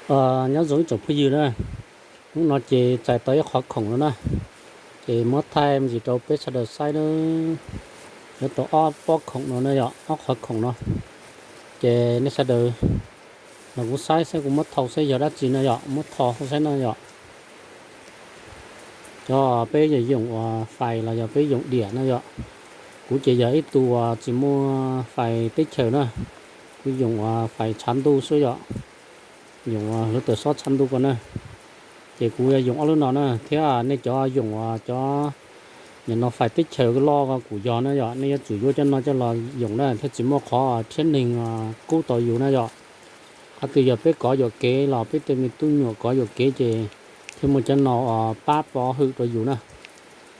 Nyob zoo ib tsoom phooj ywg na, hnub no ces txais tau ib qhov khoom no na, ces muab thaij me ntsis rau peb sawv daws saib na. Yuav tau ob pob khoom no na yom, ob qhov khoom no, ces nej sawv daws los kuv saib saib kuv muab thau saib yog dab tsi na yom, muab thau saib na yom. Cov peb yog yoom uas fais los yog peb yoom diam na yom. Kuv ces yog ib tug uas tsis muaj fais teb chaws na, kuv yoom uas fais tshav ntuj xwb yom, yoom uas hluav taws xob tshav ntuj ko na. Ces kuv yuav yoom ob lub no na, thiab nej cov yoom uas cov nim no fais teb chaws loj ko kuj yog na yom, nej yuav tsum yuav cov no coj los yoom na thiaj tsis muaj qhov rhiab neeg kub tau yus na yom. Qhov twg yog peb kov yuam kev los peb tej me tub nyuam kov yuam kev ces thiaj muaj cov no pab pov hwm rau yus na,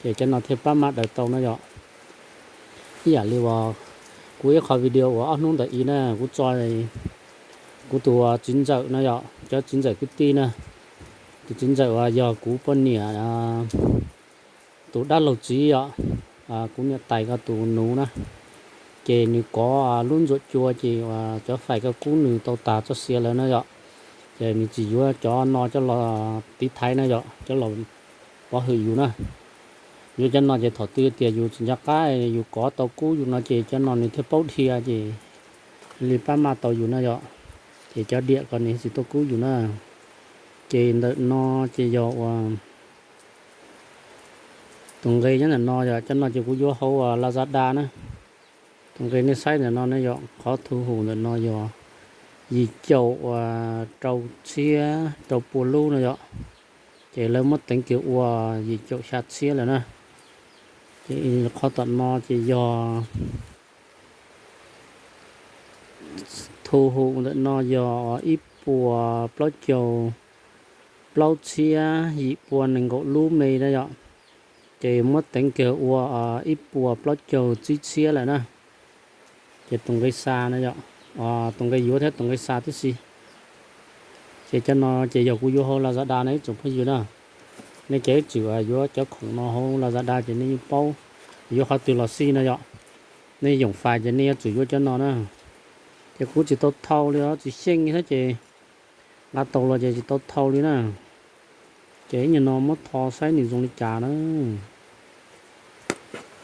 ces cov no thiaj pab maj daws tau na yom. Ib yam li uas kuv ib qho video uas ob hnub ntawm i na kuv tso kuv tus txiv ntxawm na yom, cov txiv ntxawm kwv tij na, tus txiv ntxawm uas yog kuv poj niam tus dab laug txiv yom, kuv niam tais ko tus nus na, ces nws kov lub ntxuam cua ces uas cov fais ko kub nws tau tas txoj sia lawm na yom. Ces nws tsis yuav cov no coj los tiv thaiv na yom, coj los pov hwm yus na. Yuav cov no ces thaum twg tias yus tsis nco qab yus kov tau kub yus no ces cov no nws thiaj paub dhia ces li pab maj tau yus na yom. Ces cov diam ko nws tsis tau kub yus na. Ces ntawm no ces yog uas tus nqe nyob ntawm no yom, cov no ces kuv yuav hauv Lazada na. Tus nqe nej saib ntawm no ne yom, qhov thu hum ntawm no yog yim caum uas rau txhiab rau pua lub no yom. Ces lawv muab teev kiag ua yim caum xya txhiab lawm na. Ces qhov tom no ces yog thu hum ntawm no yog ib puas plaub caug plaub txhiab yim pua nees nkaum lub me na yom. Ces muab teev kiag ua ib puas plaub caug tsib txhiab lawm na. Ces tus nqe xa na yom, tus nqe yuav thiab tus nqe xa tib si. Ces cov no ces yog kuv yuav hauv Lazada na ib tsoom phooj ywg na. Nej cov ib txwm yuav cov khoom no hauv Lazada ces nej yeej paub yuav qhov twg los xij na yom. Nej yoom fais ces nej yuav tsum yuav cov no na. Ces kuv tsis tau thau li os, tsis xyeej thiab ces nqa tau los ces tsis tau thau li na. Ces ib nyuag no muab tho saib nws zoo li cas na.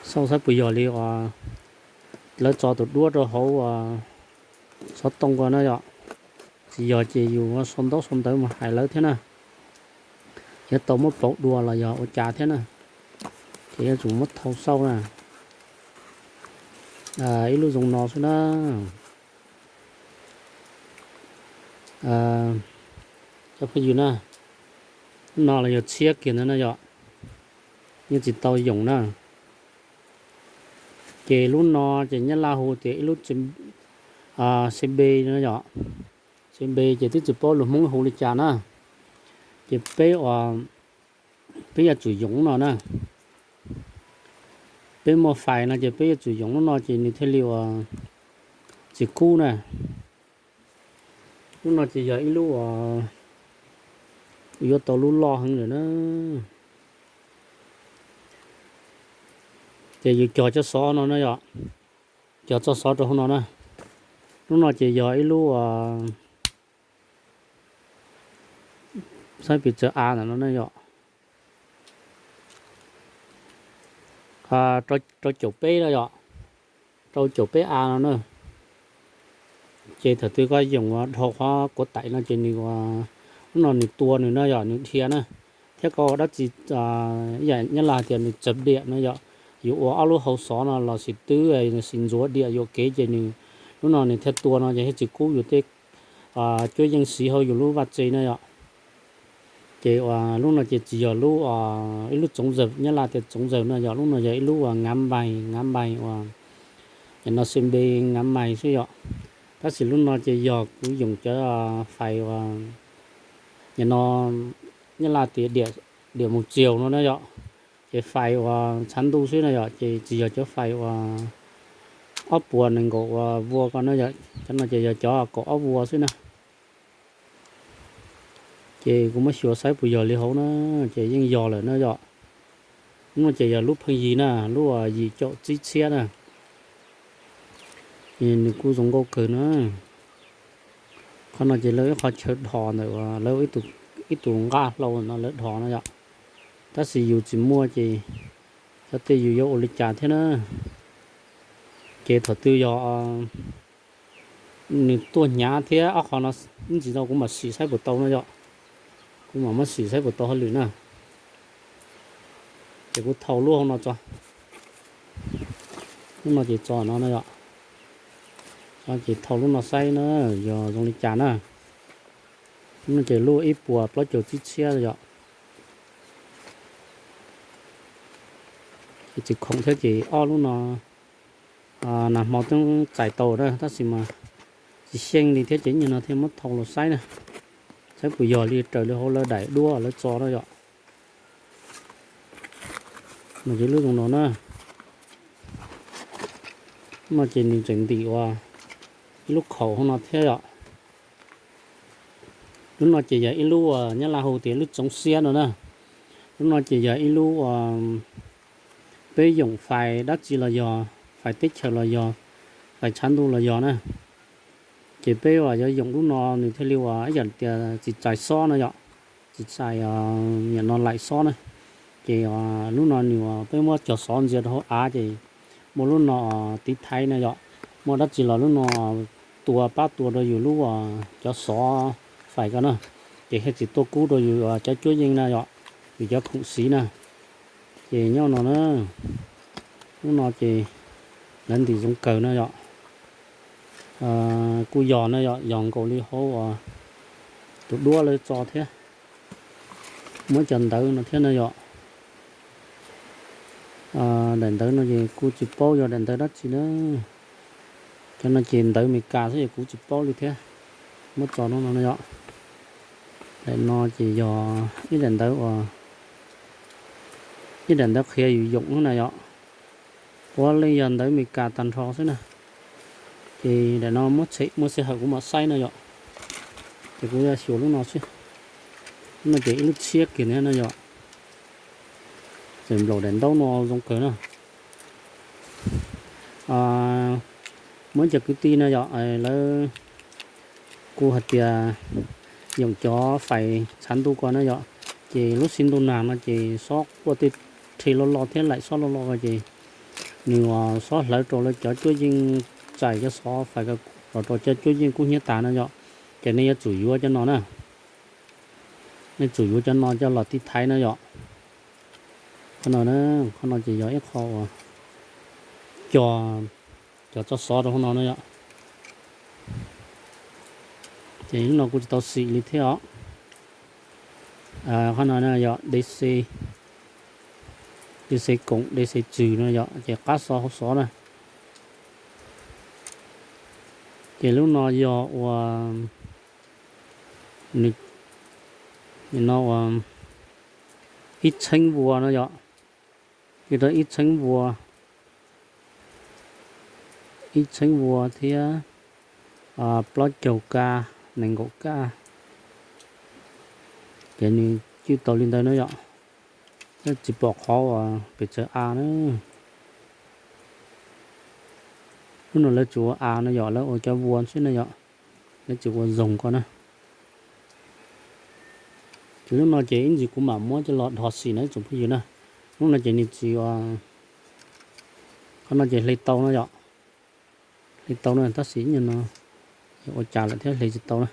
Xauj saib puas yog li uas lawv tso tus duab rau hauv xov tooj ko na yom. Tsis yog ces yus sau ntaub sau ntawv mus hais lawv thiab na. Yuav tau muab pauv dua los yog ua cas thiab na. Ces yuav tsum muab thau xauj na. Ib lub zoo no xwb na. Cov phooj ywg na, no los yog txhiab kiag ntawd na yom, yeej tsis tau yoom na. Ces lub no ces Nyab Laj hu tias ib lub C B no yom. C B ces twb tsis paub lus Hmoob hu li cas na. Ces peb, peb yuav tsum yoom no na. Peb muaj fais no ces peb yuav tsum yoom lub no ces nws thiaj li uas tsis kub na. Lub no ces yog ib lub uas yuav tau lub loj heev lawm na. Ces yus cog cov xov no na yom, cog txoj xov rau hauv no na. Lub no ces yog ib lub uas saib pes tsawg av ntawm no na yom. Rau caum peb no yom, rau caum peb av no na. Ces thaum twg koj yoom dhau qhov kuav taim no ces nws, lub no nws tua nws no yom, nws dhia na. Thiab koj ua dab tsi, ib yam Nyab Laj tias nws tsawv diam no yom, yus ua ob lub hau xov no los sis twb sis ntxuav diam yuam kev ces nws, lub no nws thiaj tua no ces thiaj tsis kub yus tej cuab yeej siv hauv yus lub vaj tse na yom. Ces uas lub no ces tsis yog lub, ib lub txoov zawg, Nyab Laj tias txoov zawg no yom, lub no yog ib lub uas ngav npaig, ngav npaig uas, no C B ngav npaig xwb yom. Tab sis lub no ces yog kuv yoom cov fais uas, no Nyab Laj tias diam mus txiaus no na yom. Ces fais uas tshav ntuj xwb na yom, ces tsis yog cov fais uas ob puas nees nkaum uas vua ko na yom, cov no ces yog cov kaum ob vua xwb na. Ces kuv muab xyuas saib puas yog li hauv na, ces yeej yog lawm na yom. Lub no ces yog lub pheej yig na, lub uas yim caum tsib txhiab na. Nws kuj zoo nkauj kawg na. Qhov no ces lawv ib qho chaw dhos ntawm lawv ib tus nqaj hlau no lawv dhos no yom. Tab sis yus tsis muaj ces xyov tej yus yuav ua li cas thiab na. Ces thaum twg yog nws tuaj hnyav thiab ob qho no ib ntsis no kuv mam sim saib puas tau no yom. Kuv mam muab sim saib puas tau hauj lwm na. Ces kuv thau lub hauv no tso. Lub no ces tso no na yom. Ces thau lub no saib na, yog zoo li cas na. Lub no ces lub ib puas plaub caug tsib txhiab yom. Ces tsis khoom thiab ces ob lub no nag hmo twb txais tau na tab sis mas tsis xyeej li thiab ces ib nyuag no thiaj muab thau los saib na. Saib puas yog li raws li hauv lawv daim duab lawv tso na yom. No ces lub zoo no na. No ces nws tseem ntim ua ib lub khaum hauv no thiab yom. Lub no ces yog ib lub uas Nyab Laj hu tias lub tsoov xiab no na. Lub no ces yog ib lub uas peb yoom fais dab tsi los yog, fais teb chaws los yog, fais tshav ntuj los yog na. Ces peb uas yuav yoom lub no nws thiaj li uas ib yam tias tsis txais xob na yom, tsis txais nim no laim xob na. Ces lub no nws peb muab cog xov ntsia rau hauv av ces muaj lub no tiv thaiv na yom, muaj dab tsi los lub no tua pab tua rau yus lub cov xov fais ko na, ces thiaj tsis tuaj kub rau yus cov cuab yeej na yom, yus cov khoom siv na. Ces nyob no na, lub no ces lawv ntim zoo kawg na yom. Kuj yog na yom, yog nkaus li hauv tus duab lawv tso thiab. Muab cov ntawv no thiab na yom. Daim ntawv no ces kuv tsis paub yog daim ntawv dab tsi na. Cov no ces ntawv Amelikas xwb ces kuv tsis paub li thiab. Muab tso no no yom. Daim no ces yog ib daim ntawv uas, ib daim ntawv qhia yus yoom na yom. Puav leej yog ntawv Amelikas tag nrho xwb na. Ces daim no muab tshem muaj sij hawm kuv mam saib no yom. Ces kuv yuav xyuas lub no xwb. Lub no ces ib lub tshiab kiag thiab no yom. Tseem nplaum daim ntaub no zoo kawg na. Muaj ib co kwv tij no yom, lawv kuj hais tias yoom cov fais tshav ntuj ko na yom, ces lub sij ntuj nag no ces xob quaj tej rhe loj loj thiab laim xob loj loj ko ces nws xob hlawv rau lawv cov cuab yeej, txais cov xov fais los rau cov cuab yeej kub hnyiab tas no yom. Ces nej yuav tsum yuav cov no na. Nej tsum yuav cov no coj los tiv thaiv na yom. Qhov no, qhov no ces yog ib qho uas cog, cog tso xov rau hauv no na yom. Ces lub no kuv tsis tau xim li thiab os. Qhov no yog DC, DC koom DC tswm no yom, ces qab xov hauv xov na. Ces lub no yog uas, no uas ib txheeb vuas no yom, ib txheeb vuas, ib txheeb vuas thiab plaub caug ka, nees nkaum ka. Ces nws cwj tau li ntawd na yom. Tsis pom qhov uas pes tsawg av na. Lub no lawv tsuas ua av no yom, lawv ua cov vuas xwb na yom, lawv tsis ua zoog ko na. Ces lub no ces ib ntsis kuv mam muab coj los dhos xim na ib tsoom phooj ywg na. Lub no ces nws tsis, qhov no ces hle tau no yom, hle tau na tab sis ib nyuag no yog ua cas lawm thiab hle tsis tau na.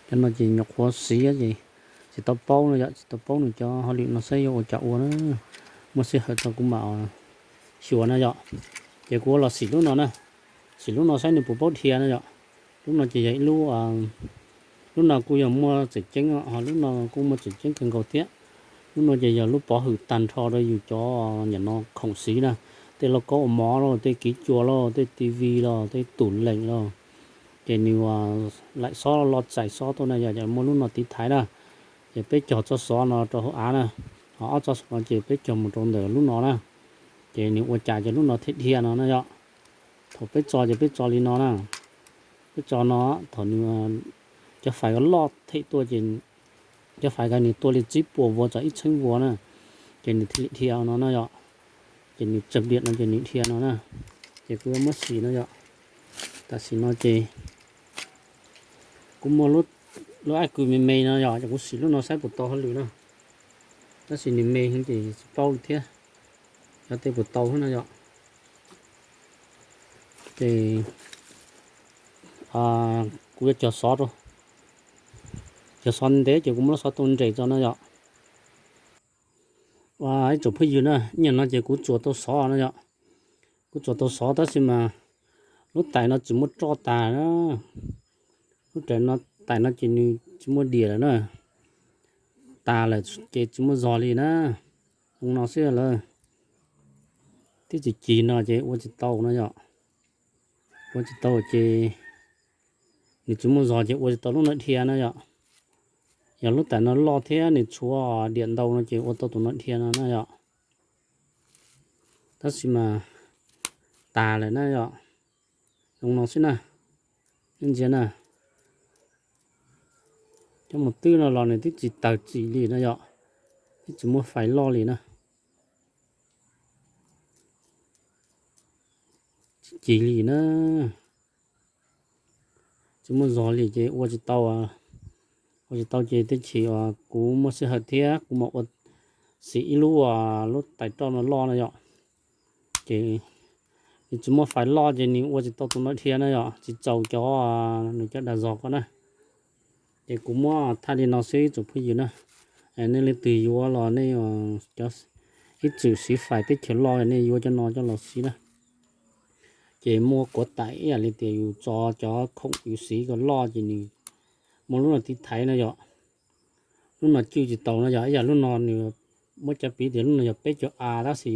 Cov no ces nyuam qhuav siv ces tsis tau paub no yom, tsis tau paub nws cov hauj lwm no saib yuav ua cas ua na. Muaj sij hawm tau kuv mam xyuas na yom. Ces kuv ua los xim lub no na, xim lub no saib nws puas paub dhia na yom. Lub no ces yog ib lub, lub no kuj yog muaj tseem ceeb, ho lub no kuj muaj tseem ceeb kawg nkaus thiab. Lub no ces yog lub pov hwm tag nrho rau yus cov nim no khoom siv na, tej lauj kaub ua mov los, tej kiv cua los, tej TV los, tej tub leem los, ces nws laim xob los txais xob tuaj na yom, muaj lub no tiv thaiv na. Ces peb cog txoj xov no rau hauv av na, ho ob txoj xov no ces peb cog mus rau ntawm lub no na. Ces nws ua cas ces lub no thiaj dhia no na yom. Thaum peb tso ces peb tso li no na, peb tso no, thaum nws, cov fais ko loj them tuaj ces, cov fais ko nws tuaj li tsib puas vuas txog ib txheeb vuas na, ces nws thiaj li dhia no na yom. ces nws tsam diam no ces nws dhia no na. Ces kuv yuav muab sim no yom. Tam sim no ces kuv muaj lub ab kws me me no yom, ces kuv sim lub no saib puas tau hauj lwm na. Tab sis nws me heev ces tsis paub li thiab, xyov tej puas tau thiab no yom. Ces kuv yuav cog xov rau, cog xov ntev ces kuv muab lub xov tau nres tso no yom. Ib tsoom phooj ywg na, nyiaj no ces kuv tsuas tau xov no yom. Kuv tsuas tau xov tab sis mas lub tais no tsis muaj roj tas na. Lub tais no, tais no ces nws tsis muaj diam lawm na. Tas lawm ces tsis muaj zog li na. Zoo no xwb lawm. Twb tsis cig no ces ua tsis tau no yom. Ua tsis tau ces nws tsis muaj zog ces ua tsis tau lub no dhia na yom. Yog lub tais no loj thiab nws tshuav diam ntau no ces ua tau tus no dhia no na yom. Tab sis mas tas lawm na yom. Zoo no xwb na. Ntsia na, cov mus twb no los nws twb tsis tawg txim li no yom. Twb tsis muaj fais loj li na. Tsis cig li na. Tsis muaj zog li ces ua tsis tau. Ua tsis tau ces tej chim uas kuv muaj sij hawm thiab kuv mam ua xim ib lub, lub tais roj no loj no yom. Ces nws tsis muaj fais loj ces nws ua tsis tau tus no dhia na yom, tsis txaus cov, nws cov dag zog ko na. Ces kuv muab thaij li no xwb tsoom phooj ywg na. Nej leej twg yuav los nej ib txwm siv fais teb chaws loj nej yuav cov no coj los siv na. Ces muaj kuav tais ib yam li tias yus tso cov khoom yus siv kom loj ces nws muaj lub no tiv thaiv no yom. Lub no cwj tsis tau no yog ib yam lub no nws muab cov piv tias lub no yog peb caug av tab sis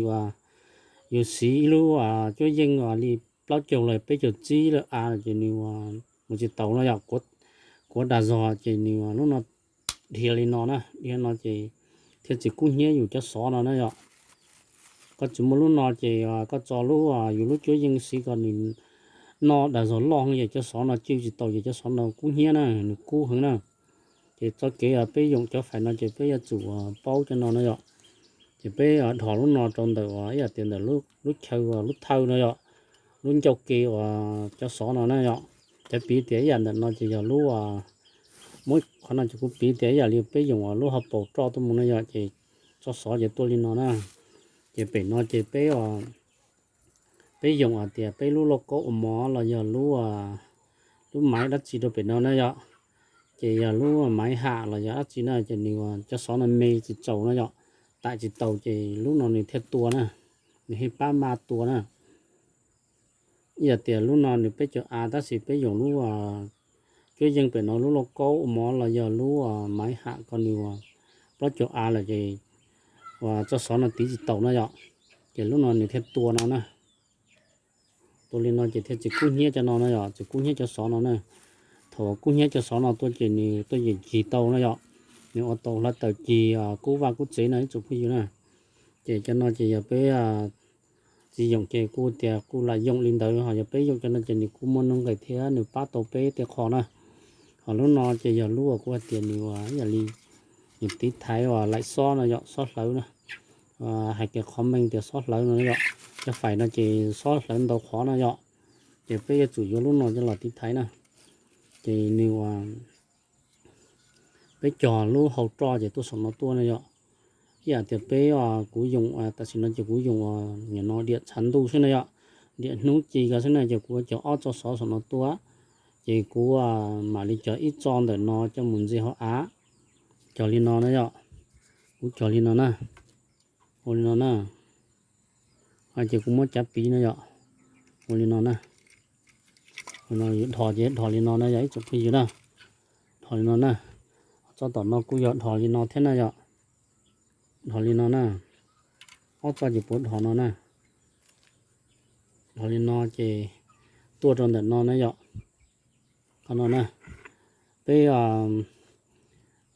yus siv ib lub cuab yeej li plaub caug los peb caug tsib lawm av ces nws mus tsis tau no yom. Kuav dag zog ces nws lub no dhia li no na, dhia no ces thiaj tsis kub hnyiab yus cov xov no na yom. Koj tsis muaj lub no ces koj tso lub, yus lub cuab yeej siv kom nws noj dag zog loj heev ces cov xov no cwj tsis tau ces cov xov no kub hnyiab na, nws kub heev na. Ces txoj kev peb yoom cov fais no ces peb yuav tsum paub cov no na yom. Ces peb dhos lub no rau ntawm ib yam tias ntawm lub chaw lub thawj no yom, lub ncauj ke uas cov xov no na yom. Cov piv tias ib yam ntawm no ces yog lub, muab qhov no ces kuv piv tias ib yam li peb yoom lub hauv paus roj tuaj mus no yom, ces tso xov ces tuaj li no na. Ces pem no ces peb, peb yoom hais tias peb lub lauj kaub ua mov los yog lub, lub maiv dab tsi rau pem no na yom. Ces yog lub maiv ham los yog dab tsi na ces nws cov xov no me tsis txaus no yom, taim tsis tau ces lub no nws thiaj tua na, nws thiaj pab maj tua na. Ib yam tias lub no nws peb caug av tab sis peb yoom lub cuab yeej pem no lub lauj kaub ua mov los yog lub maiv ham ko nws plaub caug av lawm ces uas tso xov no tiv tsis tau no yom, ces lub no nws thiaj tua no na. Tua li no ces thiaj tsis kub hnyiab cov no na yom, tsis kub hnyiab cov xov no na. Thaum kub hnyiab cov xov no tuaj ces nws tuaj yeem cig tau na yom, nws ua tau hluav taws cig kub vaj kub tsev no ib tsoom phooj ywg na. Ces cov no ces yog peb tsis yoom ces kuj tias kuj lam yoom li ntawd, ho yog peb yoom cov no ces nws kuj muaj nuj nqis thiab nws pab tau peb tej qho na. Ho lub no ces yog lub uas kuv hais tias nws ua ib yam li nws tiv thaiv uas laim xob no yom, xob hlawv na. Hais kiag qhov meej tias xob hlawv no yom, cov fais no ces xob hlawv ntau qhov no yom, ces peb yuav tsum yuav lub no coj los tiv thaiv na. Ces nws ua, peb cog lub hau roj ces tuaj saum no tuaj na yom. Ib yam tias peb, kuv yoom, tam sim no ces kuv yoom nim no diam tshav ntuj xwb na yom, diam hnub ci ko xwb na ces kuv cog ob txoj xov saum no tuaj, ces kuv mam li cog ib txoj ntawm no coj mus ntxiv hauv av. Cog li no na yom, kuv cog li no na, ua li no na. Ces kuv muab cav piv no yom, ua li no na. Dhos ces dhos li no na yom ib tsoom phooj ywg na, dhos li no na. Txoj tom no kuj yog dhos li no thiab na yom, dhos li no na. Ob txoj ces puav dhos no na, dhos li no ces tuaj rau ntawm no na yom. Qhov no na, peb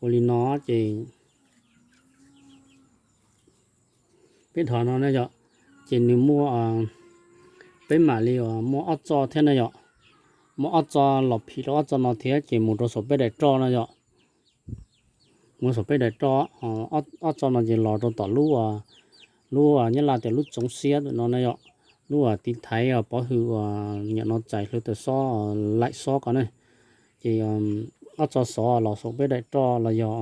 ua li no ces peb dhos no na yom, ces nws muaj, peb mam li muaj ob txoj thiab na yom, muaj ob txoj los phim rau ob txoj no thiab ces mus rau saum peb daim roj na yom, mus saum peb daim roj, ob txoj no ces los rau tom lub lub Nyab Laj tias lub tsoov xiab ntawm no na yom, lub tiv thaiv pov hwm uas nim no txais hlwv tawm xob, laim xob ko na. Ces ob txoj xov los saum peb daim roj los yog,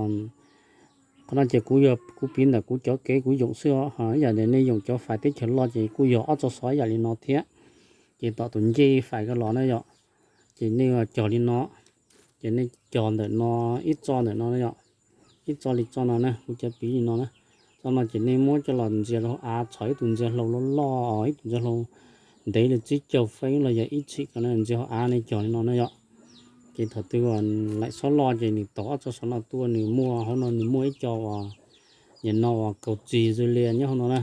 qhov no ces kuv yog kuv piv ntawm kuv cov kev kuv yoom xwb os, ib yam li nej yoom cov fais teb chaws loj ces kuj yog ob txoj xov ib yam li no thiab. Ces tom tus ncej fais ko los na yom, ces nej cog li no, ces nej cog ntawm no, ib txoj ntawm no yom, ib txoj li txoj no na, kuv cov piv li no na. Txoj no ces nej muab coj los ntxias rau av, txhom ib tug ntxias hlau loj loj, ib tug ntxias hlau ntev li tsib caug feeb los yog ib txhim ko na, ntxias hauv av nej cog li no na yom. Ces thaum twg laim xob loj ces nws tau ob txoj xov no tuaj, nws muaj hauv no nws muaj ib co uas nim no uas kaus txig zws lias nyob hauv no na.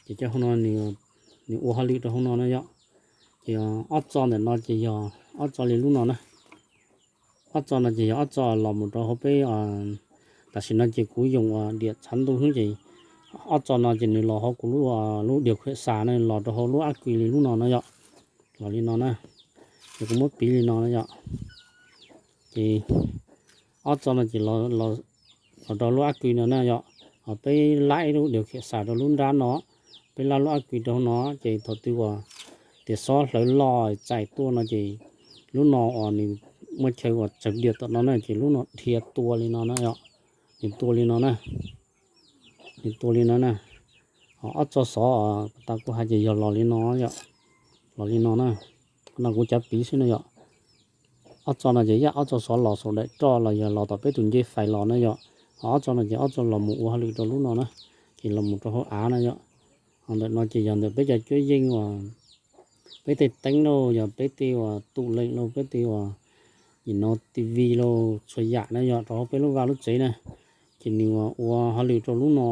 Ces cov hauv no nws ua hauj lwm rau hauv no na yom. Ces ob txoj ntawm no ces yog ob txoj li lub no na. Ob txoj no ces yog ob txoj los mus rau hauv peb, tam sim no ces kuv yoom uas diam tshav ntuj hnub ces ob txoj no ces nws los hauv kuv lub, lub diav khuam xas na, los rau hauv lub ab kwi li lub no na yom. Los li no na, ces kuv muab piv li no na yom. Ces ob txoj no ces los rau lub ab kwi no na yom. Peb lab ib lub diav khuam xas rau lub nrab no, peb lab lub ab kwi rau hauv no, ces thaum twg uas tias xob hlawv loj txais tuaj no ces lub no uas nws muaj chaw uas tsaws diam tom no na ces lub no dhia tua li no na yom. Nws tua li no na, nws tua li no na. Ob txoj xov tas kuv hais ces yog los li no yom, los li no na. Qhov no kuv cav piv xwb na yom. Ob txoj no ces yog ob txoj xov los saum daim roj los yog los tom peb tus ncej fais los na yom. Ho ob txoj no ces ob txoj los mus ua hauj lwm rau lub no na, ces los mus rau hauv av na yom. Ho ntawm no ces yog ntawm peb cov cuab yeej uas peb tej teeb lauj, yog peb tej uas tub leem lauj, peb tej uas nim no TV lauj, txhua yam na yom, rau hauv peb lub vaj lub tsev na. Ces nws ua hauj lwm rau lub no,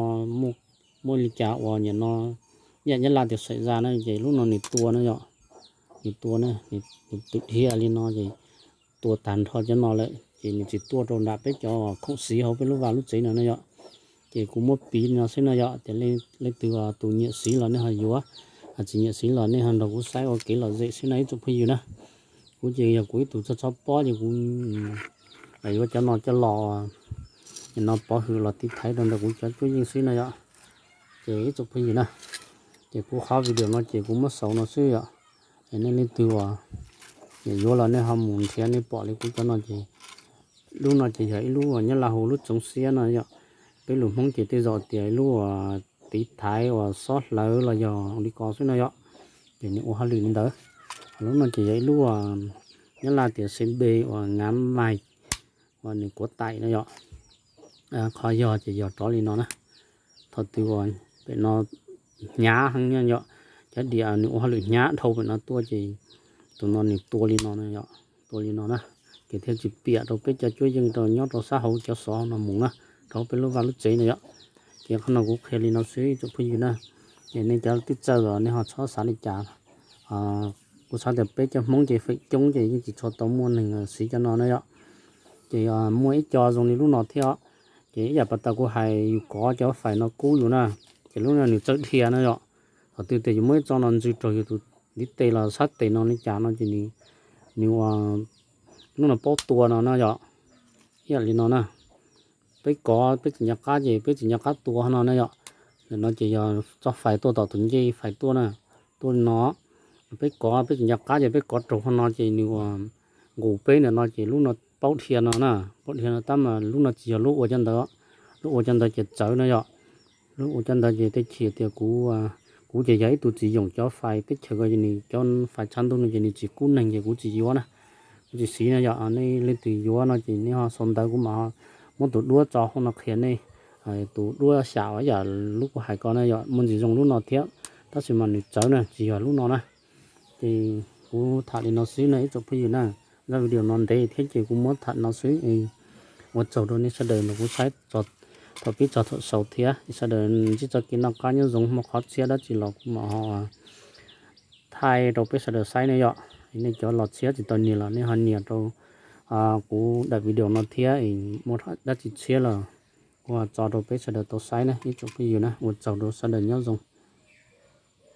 muaj li cas uas nim no yam nyab laj tias xaim zaj na ces lub no nws tua na yom. Nws tua na, nws twm dhia li no ces tua tag nrho cov no lawm ces nws tsis tuaj rau nram peb cov khoom siv hauv peb lub vaj lub tsev no na yom. Ces kuv muab piv no xwb no yom, ces leej twg tus nyiam siv los nej ho yuav, tsis nyiam siv los nej ho nrog kuv saib ua kev lom zem xwb no ib tsoom phooj ywg na. Kuv ces yog kuv ib tug txhob txhob pob ces kuv yuav cov no coj los, nim no pov hwm los tiv thaiv rau ntawm kuv cov cuab yeej xwb no yom. Ces ib tsoom phooj ywg na, ces kuv qhov video no ces kuv muab xaus no xwb yom. Es nej leej twg uas nyiam yuav los nej ho mus nrhiav nej pom li kuv cov no ces lub no ces yog ib lub uas nyab laj hu lub tsoov xiab no yom. Peb lus Hmoob ces tej zaum tias ib lub uas tiv thaiv uas xob hlawv los yog li ko xwb no yom. Ces nws ua hauj lwm li ntawd. Lub no ces yog ib lub nyab laj tias C B uas ngav mais uas nws kuav taim no yom. Qhov yog ces yog rov li no na. Thaum twg uas pem no hnyav heev yom, cov diam nws ua hauj lwm hnyav dhau pem no tuaj ces tus no nws tua li no na yom, tua li no na. Ces thiaj tsis piam rau peb cov cuab yeej rau nyob rau sab hauv cov xov no mus na, rau peb lub vaj lub tsev no yom. Ces qhov no kuv qhia li no xwb ib tsoom phooj ywg na. Ces nej cov twb txawj los nej ho txhob xav li cas. Kuv xav tias peb cov Hmoob ces feem coob ces yeej tsis tshua tau muaj neeg siv cov no na yom. Ces muaj ib co zoo li lub no thiab os. Ces ib yam pas tas kuv hais yus kov cov fais no kub yus na, ces lub no nws txawj dhia na yom. Thaum twg tias yus muab ib txoj no ntsw raug yus tus ntiv tes los sab tes no li cas no ces nws ua lub no paub tua no na yom. Ib yam li no na, peb kov peb tsis nco qab ces peb tsis nco qab tua no na yom. Ntawm no ces yog txoj fais tuaj tom tus ncej fais tuaj na, tuaj li no. Peb kov peb tsis nco qab ces peb kov raug qhov no ces nws ua nqus peb ntawm no ces lub no paub dhia no na, paub dhia no tab mas lub no tsis yog lub ua cov ntawd, lub ua cov ntawd ces txawv no yom. Lub ua cov ntawd ces tej chim tias kuv, kuv ces yog ib tug tsis yoom cov fais teb chaws ko ces nws cov fais tshav ntuj no ces nws tsis kub neeg ces kuv tsis yuav na, kuv tsis siv na yom. Nej leej twg yuav no ces nej ho sau ntawv kuv mam muab tus duab tso hauv no qhia nej. Tus duab xyam uas yam lub kuv hais ko na yom, muaj ntsis zoo lub no thiab, tab sis mas nws txawv na tsis yog lub no na. Ces kuv tham li no xwb na ib tsoom phooj ywg na. Zaj video no ntev thiab ces kuv muab tham no xwb. Ua tsaug rau nej sawv daws nrog kuv saib thaum pib txog thaum xaus thiab. Sawv daws ntsib txoj kev noj qab nyob zoo, muaj qhov txhiab dab tsi los kuv mam ho thaij rau peb sawv daws saib ne yom. Nej cov los txhiab tsis tau nias los nej ho nias rau kuv daim video no thiab, muaj dab tsi txhiab los kuv ho tso rau peb sawv daws tau saib na ib tsoom phooj ywg na. Ua tsaug rau sawv daws nyob zoo.